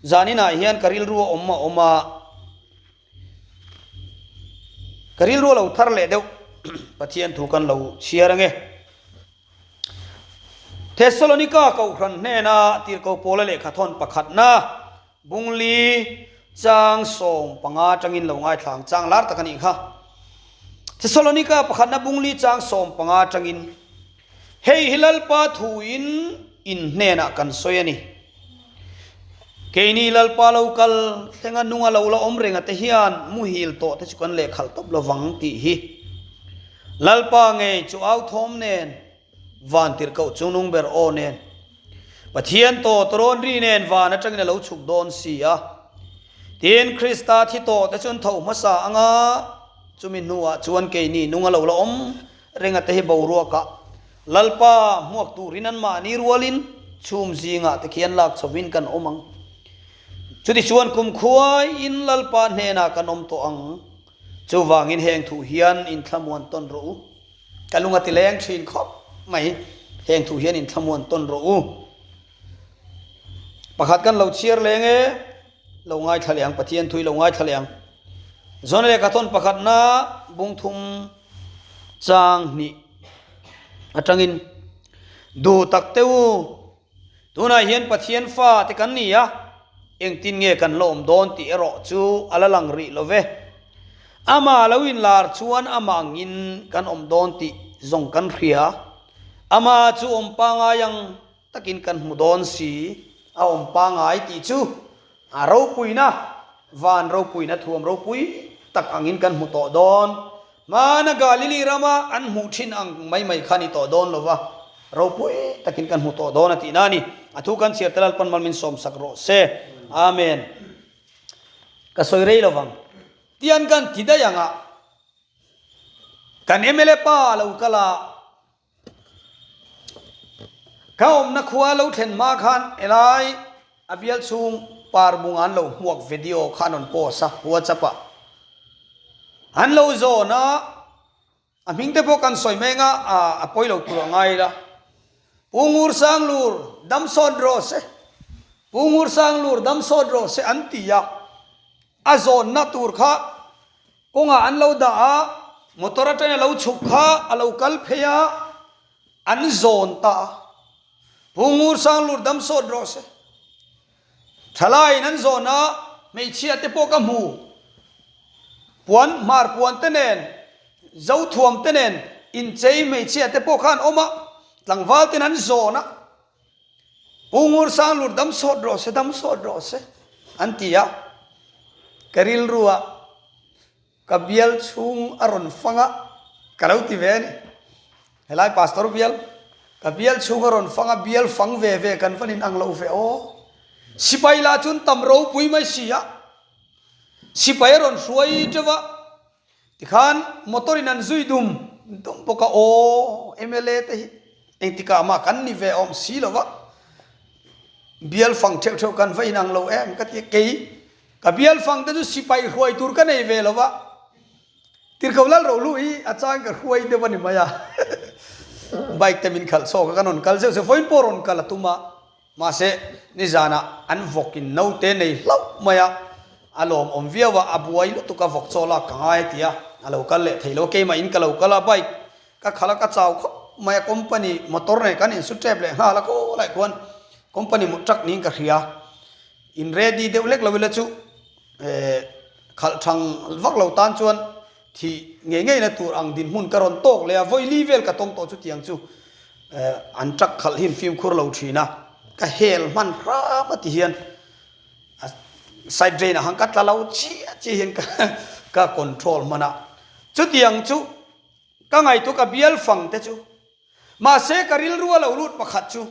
Zaninah hian ka rilru a awm a awm a, ka rilru a lo thar leh deuh Pathian thu kan lo chhiar ange. Thessalonika Kohhran hnena tirhkoh Paula lehkhathawn pakhatna Bungli chang 15 atangin lo ngaithla ang chang lar tak a nih kha. Thessalonika pakhatna Bungli chang 15 atangin Hei hi Lalpa thuin in hnenah kan sawi a ni. Keini Lalpa lo kal thlenga nunga lo la awm renga te hian muhil tawh te chu kan lehkhalh tawp lovang tih hi Lalpa ngei chu au thawm nen van tirhkoh chungnung ber aw nen Pathian tawt rawn ri nen van atangin a lo chhuk dawn si a. Tin, Krista thi tawh te chu an tho hmasa anga chumi hnuah chuan keini nunga lo la awm Renga te hi boruakah Lalpa hmuak turin anmahni rualin chhum zingah te khian lak chhovin kan awm ang. Chutichuan kumkhuaiin Lalpa hnenah kan awm tawh ang. Chuvangin heng thu hian inthlamuan tawn rawh u. Ka lung a ti leng thin khawp mai. Heng thu hian inthlamuan tawn rawh u. Pakhat kan lo chhiar leng e, lo ngaithla leh ang, Pathian thu i lo ngaithla leh ang. Zawn lehkha thawn pakhatna bungthum chang hnih atangin duh tak te u, tunah hian Pathian fa te kan ni a, engtin nge kan la awm dawn tih erawh chu a la lang rih lo ve. Amah lo inlar chuan amah angin kan awm dawn tih zawng kan hria. Amah chu awm pangai ang takin kan hmu dawn si, a awm pangai tih chu a ropuina, van ropuina thuam ropui tak angin kan hmu tawh dawn. Hmana Galili rama an hmuh thin ang mai mai kha ni tawh dawn lova, ropui takin kan hmu tawh dawn a tihna a ni. A thu kan chhiar te Lalpan mal min sawmsak rawh se. Amen. Ka sawi rei lovang. Tian kan ti daih anga kan mla pa lo kal a. Ka awmna khua lo thlen hma khan helai a bial chhung par bung an lo hmuak video kha an rawn post a WhatsApp ah. An lo zawn a, a hming te pawh kan sawi mai anga a pawi lo tur a ngai ila. Pu Ngur Sanglur dam sawt rawh se, Pu Ngur Sanglur dam sawt rawh se an ti a, a zawnna tur kha Kawngah an lo dah a, motor atangin a lo chhuk kha a lo kal phei a, an zawn ta a. Pu Ngur Sanglur dam sawt rawh se. Thalaiin an zawn a, hmeichhia te pawh ka hmu. Puan, hmar puan te nen, zo thuam te nen inchei hmeichhia te pawh kha an awm a, tlangval ten an zawn a. Pu Ngur Sanglur dam sawt rawh se, dam sawt rawh se an ti a. Ka rilru ah ka bial chhung a rawn fang a, ka lo ti ve a ni. Helai Pastor bial, ka bial chhung a rawn fang a, bial fang ve ve kan van in ang lo ve aw. Sipai lah chuan tam ropui mai si a, sipai a rawn hruai teuh a, Tikhan motor in an zui dum dum bawk a, aw mla te hi engtikah mah kan ni ve awm si lo va, bial fang theuh theuh kan va inang lo em ka ti a, kei ka bial fang te chu sipai hruai tur ka nei ve lo va, Tirhkoh lal ro luh hi a chang ka hruai deuh a ni mai a, bike te min khalh chhawk a kan rawn kal zeuh zeuh, vawiin pawh rawn kal a tum a. Mahse, nizanah an vawkin naute nei hlauh mai a, a lawmawm viau a, a buai lutuk a, vawk chaw lak ka ngai a ti a, a lo kal leh thei lo, keimah in ka lo kal a, bike ka khalh a, ka chau khawp mai a, company motor nen kan insu tep leh nghal a, khawlaiah khuan company truck niin ka hria, in ready deuh hlek lo ila chu eh khalh thang vak lo tan chuan thih ngei ngeina tur ang dinhmun ka rawn tawk leh a, vawi li vel ka tawng tawh chutiang chu. An truck khalh hi an fimkhur lo thin a, ka hel hman hram a ti hian a side drain ah khan ka tla lo chiah chiah hian ka control hman a, chutiang chu ka ngaihtuah ka bial fang te chu mahse ka rilru a lo lut pakhat chu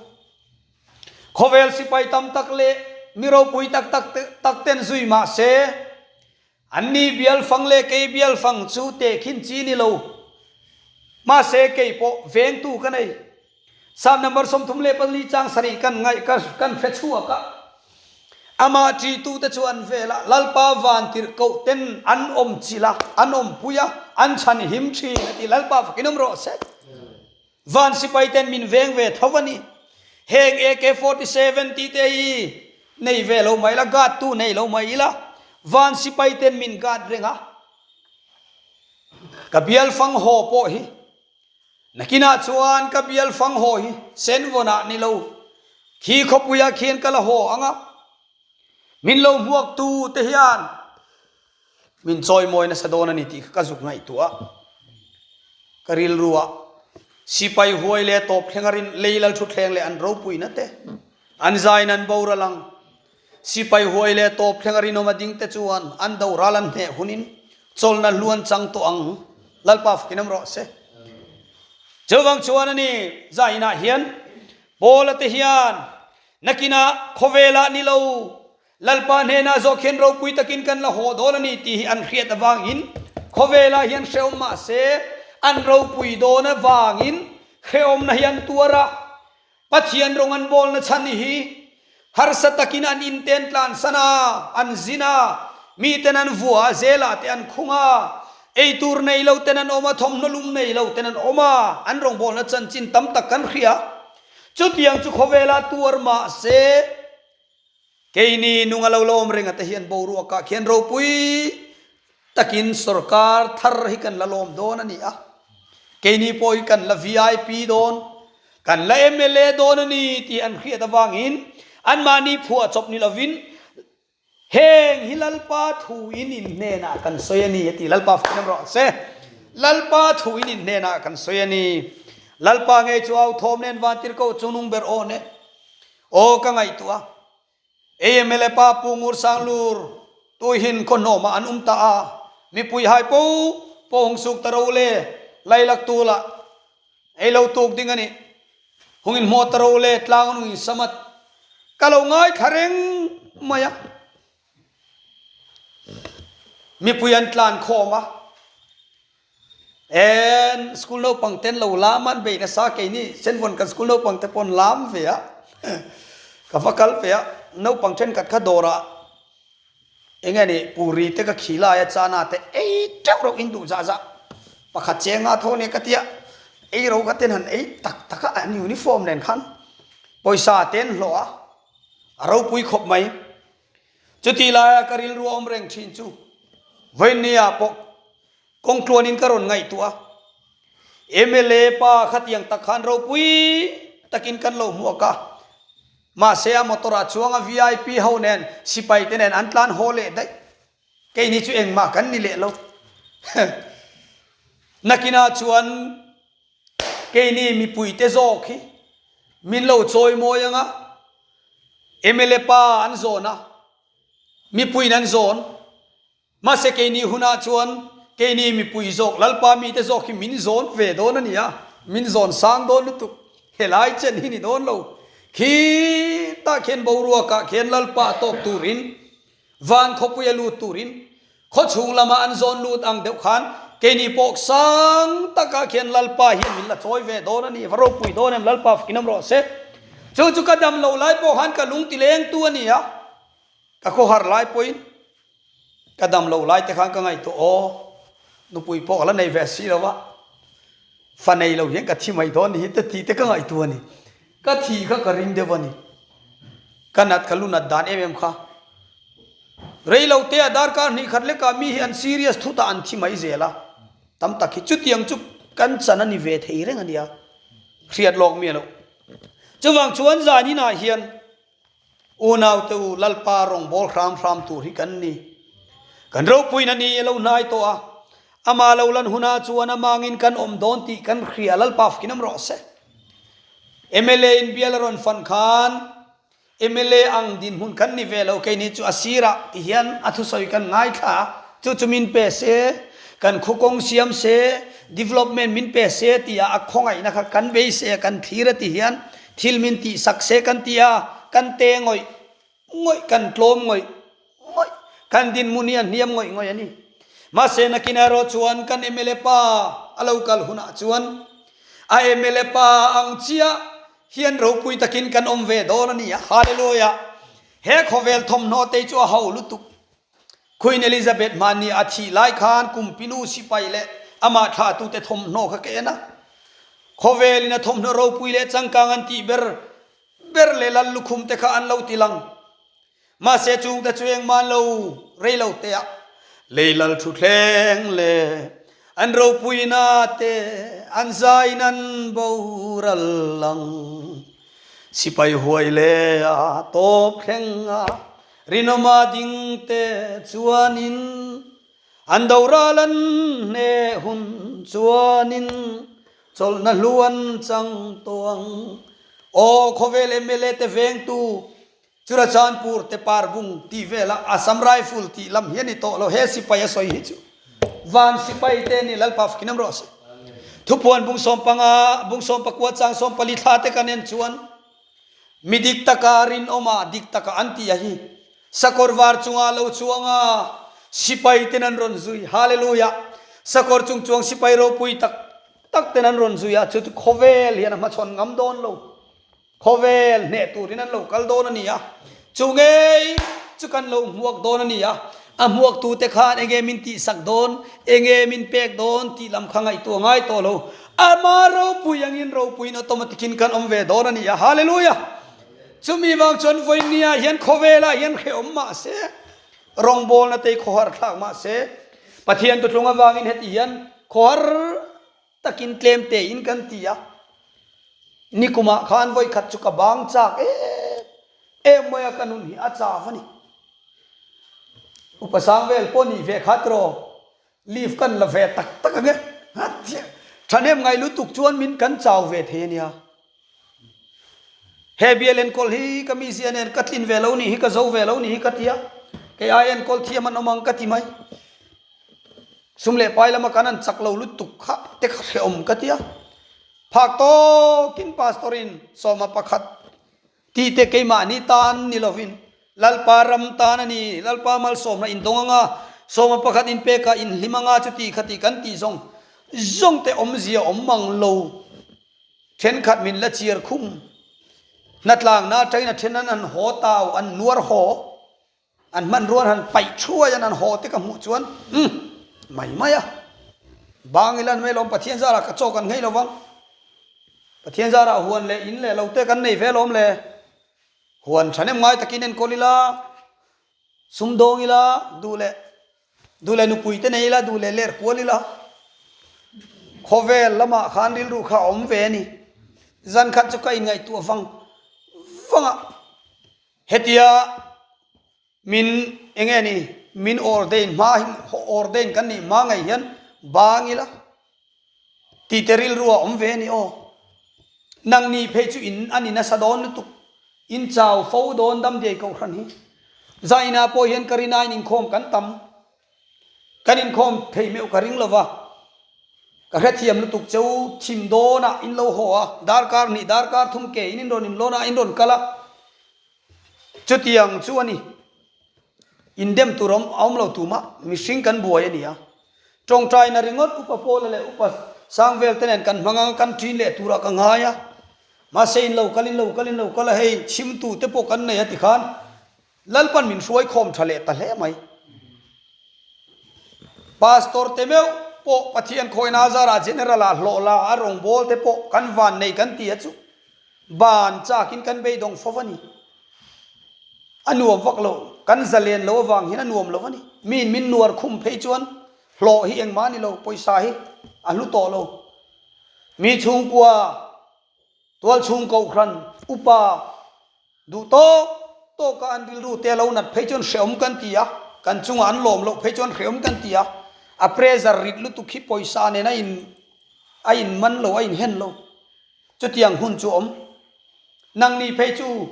khawvel sipai tam tak leh mi ropui tak tak tak ten zui mahse An ni bial fang leh kei bial fang chu tehkhin chi ni lo. Mahse kei pawh vengtu ka nei. Psalm number 34 chang sarih kan ngaih ka kan hre chhuak a. Amah ṭihtute chu an vel a, Lalpa van tirhkoh ten an awm chilh a, an awmpui a, an chhan him ṭhin a ti. Lalpa fakin awm rawh se. Van sipai ten min veng ve tho a ni. Heng AK 47 tih te hi nei ve lo mai ila, guard tu nei lo mai ila, van sipai ten min guard reng a. Ka bial fang haw pawh hi nakinah chuan ka bial fang haw hi senvawnah ni lo khi khawpuiah khian ka la haw ang a, min lo hmuak tu te hian min chawimawi nasa dawn a ni tih kha ka zuk ngaihtuah a. Ka rilruah sipai huai leh tawp thleng a rin lei lal thutthleng leh an ropuina te an zaiin an boral ang. Sipai huai leh tawp thleng a rinawm a ding te chuan an doral an hneh hunin chawlhna hlu an chang tawh ang. Lalpa fakin awm rawh se. Chuvang chuan a ni zainah hian Paula te hian nakinah khawvelah ni lo Lalpa hnenah zawk hian ropui takin kan la haw dawn a ni tih hi an hriat avangin khawvelah hian hrehawm mah se an ropui dawn avangin hrehawmna hi an tuar a. Pathian rawng an bawlna chhan hi harsa takin an inten tlansan a, an zin a, miten an vua a, zelah te an khung a, eitur nei lo ten an awm a, thawmhnaw lum nei lo ten an awm a, an rawngbawlna chanchin tam tak kan hria. Chutiang chu khawvelah tuar mah se, Keini nung a lo la awm reng ate hian boruakah khian ropui takin sorkar thar hi kan la lawm dawn a ni a. Keini pawh hi kan la vip dawn, kan la mla dawn a ni tih an hriat avangin anmahni phuahchawp ni lovin heng hi Lalpa thuin in hnenah kan sawi a ni a ti. Lalpa fak rawh se. Lalpa thuin in hnenah kan sawi a ni. Lalpa ngei chu au thawm nen vantirhkoh chungnung ber aw ne. Aw ka ngaihtuah a, AMLA pa Pu Ngur Sang Lur tuihin khaw hnawmah an um ta a, mipui hai po po hung suk ta ro le, lailak tu lah ei lo tuk ding a nih, hung in hmuah ta ro le tlang an hung in samat ka lo ngaithla reng mai a, mipui an tlan khawm a. En school naupang ten lo lam an beih nasa keini senvawn kan school naupang te pawh an lam ve a ka va kal ve a naupang thenkhat kha dawrah eng nge ni puri te ka khi lai a chana te ei teuh reuh in duh zah zah pakhat chenga tho ania ka tia ei ro kha ten han ei tak tak a an uniform nen khan pawisa te an hlawh a a ropui khawp mai. Chutih laia ka rilru a awm reng thin chu vawiinniah pawh kawngtluanin ka rawn ngaihtuah a. Mla pa khatiang tak khan ropui takin kan lo hmuak a, mahse a motor ah chuang a vip ho nen sipai te nen an tlan haw leh daih. Keini chu engmah kan ni leh lo. Nakinah chuan Keini mipuite zawk hi min lo chawimawi ang a, mla pa an zawn a, mipuiin an zawn. Mahse keini hunah chuan keini mipui zawk, Lalpa mite zawk hi min zawn ve dawn a ni a, min zawn sang dawn lutuk. Helai chen hi ni dawn lo. Khitah khian boruakah khian Lalpa tawk turin Van khawpui a lut turin khawchhung lama an zawn lut ang deuh khan keini pawh sang takah khian Lalpa hian min la chawi ve dawn a ni, va ropui dawn em Lalpa fakin awm rawh se. Chu chu ka dam loh lai pawh khan ka lung ti lengtu a ni a, ka khawhar lai pawhin ka dam loh lai te khan ka ngaihtuah aw nupui pawh ka la nei ve si lo va, fa nei lo hian ka thi mai dawn ni hi te tih te ka ngaihtuah a ni. Ka thi kha ka ring deuh a ni. Ka nat ka lu nat dan em em kha. Rei lo te a darkar hnih khat lekah mi hi an serious thutah an thi mai zel a. Tam tak hi chutiang chu kan chan a ni ve thei reng a nia. Hriat lawk mi a lo. Chuvang chuan zan inah hian Unau te u, Lalpa rawngbâwl hram hram tur hi kan ni. Kan ropuina ni a lo hnai tawh a, amah lo lan hunah chuan a mangin kan awm dawn tih kan hria, Lalpa fkin awm rawh se. Mla in bial a rawn fan khan mla ang dinhmun kan ni ve lo, keini chu a sirah ti hian a thusawi kan ngaithla a, chu chu min pe se, kan khukawng siam se, development min pe se tia a khawngaihna kha kan beisei a, kan thlir a ti hian Thil min tih sak se kan ti a, kan te ngawih ngawih, kan tlawm ngawih ngawih, kan dinhmun hi a hniam ngawih ngawih a ni. Mahse nakin erawh chuan kan mla pa a lo kal hunah chuan a mla pa ang chiah hian ropui takin kan awm ve dawn a ni a. Hallelujah! He khawvel thawmhnaw te chu a ho lutuk. Queen Elizabeth hmanni a thih lai khan kumpinu sipai leh amah thlahtute thawmhnaw kha ka en a. Khawvelin a thawmhnaw ropui leh changkang an tih ber ber leh lal lukhum te kha an lo ti lang. Mahse chungte chu engmah lo rei lo te ah lei lal thutthleng leh an ropuina te an zaiin an boral ang. Sipai huai leh a tawp thleng a rinawma ding te chuanin an doral an hneh hun chuanin chawlhna hlu an chang tawh ang. Aw khawvel mla te vengtu Churachandpur te parbung tih vela Assam Rifle tih lam hi a ni tawh lo, he sipai a sawi hi chu van sipai te ni Lalpa fakin am rawh se. Thupuan bung sawmpanga bung sawmpakua chang sawmpali thla te kan en chuan mi dik taka rinawma dik taka an tih a hi sakawr var chunga lo chuanga sipai ten an rawn zui Hallelujah sakawr chung chuang sipai ropui tak tak ten an rawn zui a chu chu khawvel hian a hmachhawn ngam dawn lo. Khawvel hneh turin an lo kal dawn a ni a, chu ngei chu kan lo hmuak dawn a ni a, a hmuaktute khan enge min tihsak dawn, enge min pek dawn tih lam kha ngaihtuah ngai tawh lo, ama ropui angin ropuiin automatic-in kan awm ve dawn a ni a, Hallelujah! Chumi vang chuan vawinia hian khawvelah hian hrehawm mah se, rawngbawlna te hi khawhar thlak mah se, Pathian tutlung avangin heti hian khawhar takin tlem tein kan ti a, nikumah khan vawikhat chu ka bang chak em em mai a, ka nun hi a chau a ni. Upa Sangvel pawh nih ve khat rawh, leave kan la ve tak tak ang e. Thahnem ngai lutuk chuan min kan chau ve thei a nia. He bial enkawl hi ka mizia nen ka tlin ve lo nih hi, ka zo ve lo nih hi ka ti a, kei ai enkawl thiam an awm ang ka ti mai. Sum leh pai lama kan an chak lo lutuk kha te kha hrehawm ka ti a. Phak tawkin pastor in sawma pakhat tih te keimahni tan ni lovin Lalpa ram tan a ni, Lalpa malsawmna in dawng anga sawma pakhat in peka in hlim anga chuti khati kan tih zawng zawng te awmzia awm mang lo. Thenkhat min la chiar khum. Hnatlangna atangin a then an han haw tau, an nuar haw. An hmanrua an han paih thuai an han haw te ka hmuh chuan umm mai mai a. Bang ila an mai lawm Pathian zarah ka chaw kan nghei lo vang. Pathian zarah huan leh in leh lo te kan nei ve lawm le. Huan thahnem ngai takin enkawl ila, sumdawng ila, duh leh duh leh nupui te nei ila, duh leh ler kual ila. Khawvel lamah khan rilru kha a awm ve a ni. Zan khat chu ka inngaihtuah vang vang a. Hetia min eng nge ni min ordain hma hi ordain kan nih hma ngei hian bang ila tih te rilru a awm ve a ni aw. Nangni phei chu in a ni nasa dawn lutuk, in chau fo dawn damdiai kohhran hi. Zaina pawh hian ka rinain inkhawm kan tam, kan inkhawm thei meuh ka ring lova, ka hrethiam lutuk che u thim dawnah in lo haw a, darkar hnih darkar thum ke in in rawn inlawn a, in rawn kal a, Chutiang chu a ni. Indem tur awm a awm lo tumah mihring kan buai a ni a. Tawngtaina ringawt Upa Pawla leh Upa Sangvel te nen kan hmang anga kan ṭin leh turah ka ngai a. Mahse in lo kal in lo kal in lo kal a hei chhimtu te pawh kan nei a tikhan Lalpan min hruai khawm ṭha leh ta hle mai. Pastor te meuh pawh Pathian khawina zarah General ah hlawh la a rawngbâwl te pawh kan van nei kan ti a chu. Ban chakin kan beidawng fo a ni. A nuam vak lo, kan zalen lo avang hian a nuam lo a ni. Miin min nuar khum phei chuan hlawh hi engmah a ni lo, pawisa hi a hlu tawh lo. Mi chhungkua, tualchhung kohhran, upa, Duh tawk tawka an rilru te a lo nat phei chuan hrehawm kan ti a, kan chungah an lawm loh phei chuan hrehawm kan ti a, a pressure rit lutuk hi pawisa nen a in a in man lo, a in hen lo. Chutiang hun chu awm. Nangni phei chu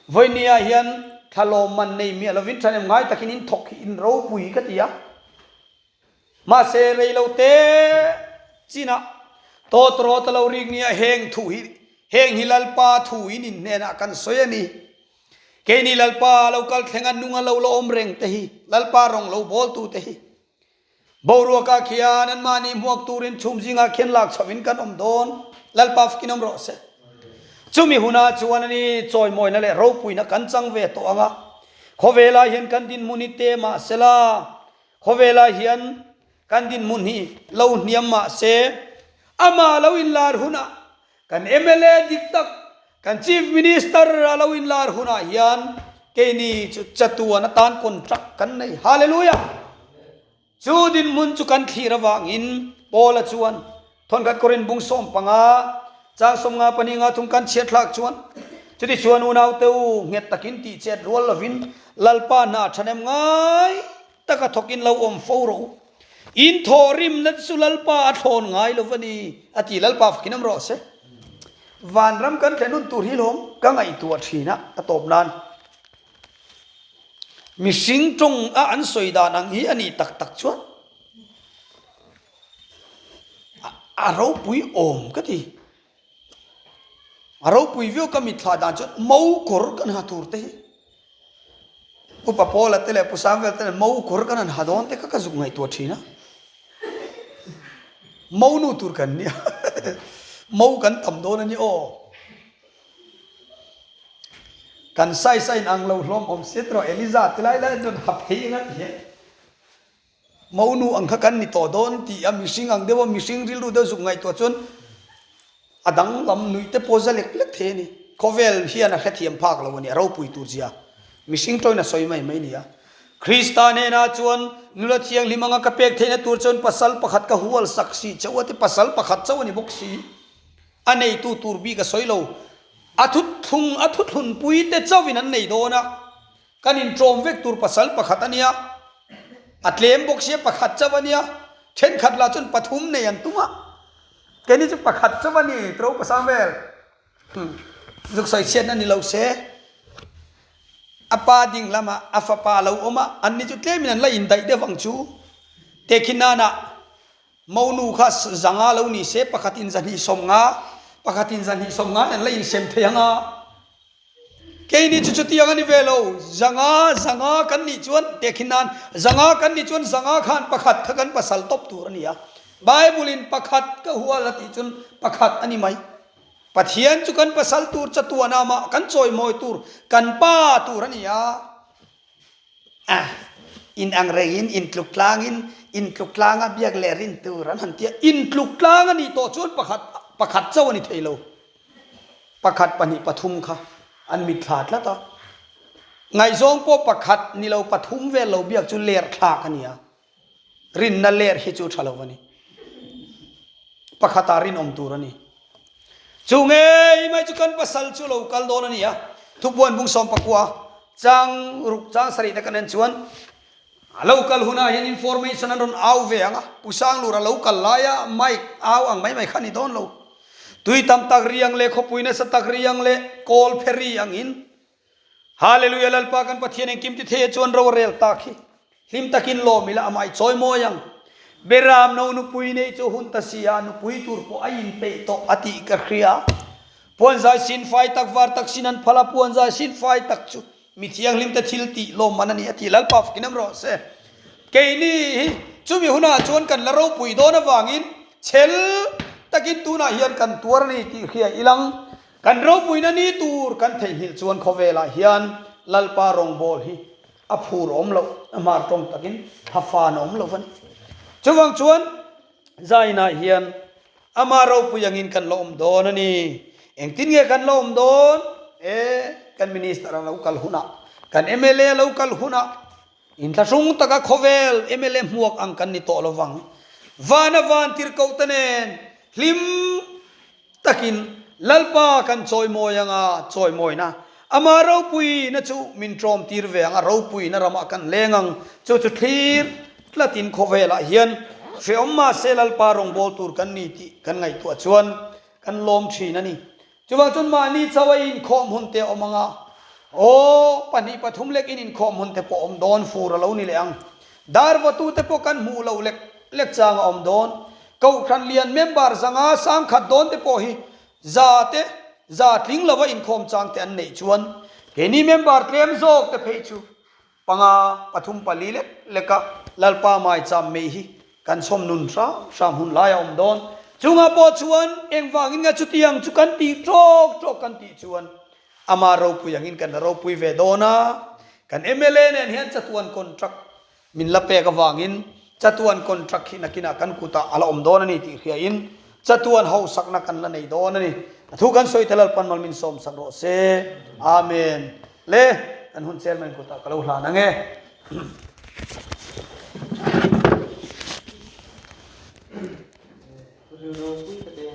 vawinia hian thla lawm man nei miah lovin thahnem ngai takin in thawk hi in ropui ka ti a. Mahse rei lo te chinah tawtrawt a lo rik nia heng thu hi heng hi Lalpa thu in in hnenah kan sawi a ni. Keini Lalpa lo kal thleng a nung a lo la awm reng te hi Lalpa rawng lo bawl tu te hi boruakah khian anmahni hmuak turin chhum zingah khian lak chhoh in kan awm dawn Lalpa fakin awm rawh se. Chumi hunah chuan a ni chawimawina leh ropuina kan chang ve tawh ang a, khawvelah hian kan dinhmun hi te mahsela Khawvelah hian kan dinhmun hi lo hniam mah se, amah lo inlar hunah kan mla dik tak, kan Chief Minister a lo inlar hunah hian. Keini chu chatuan atan contract kan nei. Hallelujah! Chu dinhmun chu kan thlir avangin Paula chuan Thawnkhat Korin bung 15 chang 50 pahnih nga thung kan chhiat thlak chuan, Chutichuan unaute u, nghet takin tih chet rual lovin Lalpa hna thahnem ngai taka thawkin lo awm fo rawh u. In thawhrimna chu Lalpa a thlawn ngai lo va ni, a ti. Lalpa fakin awm rawh se. Vanram kan thlen hun tur hi lawm ka ngaihtuah thin a, a tawp nan. Mihring tawng a an sawi dan ang hi a nih tak tak chuan a ropui awm ka ti. A ropui viau ka mitthla dan chuan mo kawr kan ha tur te hi. Upa Paula te leh Pu Sangvel te leh mo kawr kan han ha dawn te kha ka zuk ngaihtuah thin a. Mo nu tur kan nia. Mo kan tam dawn a ni aw. Kan size a inang lo hlawm awm si tawh Eliza ti lai lai chuan ha phei anga ti hian Monu ang kha kan ni tawh dawn tih a mihring ang deuh a mihring rilru deuh zuk ngaihtuah chuan a danglam nuih te pawh za lek lek thei a ni. Khawvel hian a hrethiam phak lo a ni, a ropui tur zia mihring tawhin a sawi mai mai a ni a. Krista hnenah chuan nula thianghlim anga ka pek theihna tur chuan pasal pakhat ka hual sak si chauh a ti, pasal pakhat chauh a ni bawk si. A neitu tur bik a sawi lo. A thuthlung a thuthlunpui te chauhin an nei dawn a, kan inṭawm vek tur pasal pakhat a nia, a tlem bawk sia pakhat chauh a nia, thenkhat lah chuan pathum nei an tum a, keini chu pakhat chauh a ni, Tro pasang vel zuk sawi chhiatna ni lo se, a pa ding lamah a fapa a lo awm a, anni chu tlemin an la indaih deuh ang chu, Tekhinana. Monu kha zanga lo ni se pakhatin zahnih 50, pakhatin zahnih 50 in an la insem thei ang a. Keini chu chutiang a ni ve lo, zanga zanga kan nih chuan tehkhin nan zanga kan nih chuan zanga khan pakhat kha kan pasal tawp tur a ni a. Bible in pakhat ka hual a tih chuan pakhat a ni mai. Pathian chu kan pasal tur chatuan a mah kan chawimawi tur kan pa tur a ni a. A, in ang rengin, intluk tlangin, intluk tlanga biak leh rin tur an han ti a. Intluk tlang a nih tawh chuan pakhat, pakhat chauh a ni thei lo. Pakhat, pahnih, pathum kha an mitthla tlat a. Ngaihzawng pawh pakhat ni lo pathum vel lo biak chu ler thlak a ni a. Rinna ler hi chu tha lo a ni. Pakhatah rinawm tur a ni. Chu ngei mai chu kan pasal chu lo kal dawn a ni a. Thupuan bung 19 chang ruk chang sarih te kan en chuan a lo kal hunah hian information an rawn au ve ang a. Pu Sanglura lo kal laia mic au ang mai mai kha a ni dawn lo. Tui tam tak ri ang leh khawpui nasa tak ri ang leh kawl phe ri angin Hallelujah Lalpa kan Pathian engkim ti thei chuan ro a rel tak hi hlim takin lawm ila amah i chawi mawi ang. Beram no nupui nei chu hun ta si a nupui tur pawh a inpeih tawh a tih ka hria. Puanzai sin fai tak var tak sin an phal a puanzai sin fai tak chu mi thianghlim te thil tih lawmman a ni a ti Lalpa fakin awm rawh se. Keini hi chumi hunah chuan kan la ropui dawn avangin chhel takin tunah hian kan tuar a ni tih hria ilang. Kan ropuina ni tur kan theihnghilh chuan khawvelah hian Lalpa rawngbâwl hi a phur awm loh, a hmar tawng takin thafan a awm lo va ni. Chuvang chuan Zainah hian ama ropui angin kan la awm dawn a ni. Engtin nge kan la awm dawn? E, kan Minister a lo kal hunah, kan mla a lo kal hunah, inthlahrung taka khawvel mla hmuak ang kan ni tawh lo vang. Vana vantirhkohte nen hlim Takin Lalpa kan chawimawi anga chawimawina ama ropuina chu min ṭawm tir ve ang a, ropuina ramah kan leng ang. Chu chu thlir tlatin khawvelah hian hrehawm mahse Lalpa rawngbâwl tur kan ni tih kan ngaihtuah chuan kan lawm ṭhin a ni. Chuvang chuan mahni chauh a inkhawm hun te a awm ang a, aw, pahnih pathum lek in inkhawm hun te pawh a awm dawn fur a lo ni leh ang. Dar vawtute pawh kan hmuh loh lek lek chang a awm dawn. Kohhran lian member 500 sangkhat dawn te pawh hi za te za tling lova inkhawm chang te an neih chuan keini member tlem zawk te phei chu panga pathum pali lek leka Lalpa maicham mei hi kan chhawm nun hram hram hun lai a awm dawn. Chungah pawh chuan engvangin nge chutiang chu kan tih tawk tawk kan tih chuan ama ropui angin kan la ropui ve dawn a, kan mla nen hian chatuan contract Min la pek avangin chatuan contract hi nakinah kan kutah a la awm dawn a ni tih hriain chatuan hausakna kan la nei dawn a ni. A thu kan sawi te Lalpan mal min sawmsak rawh se. Amen. Le. Kan hun chairman kutah ka lo hlan ang e.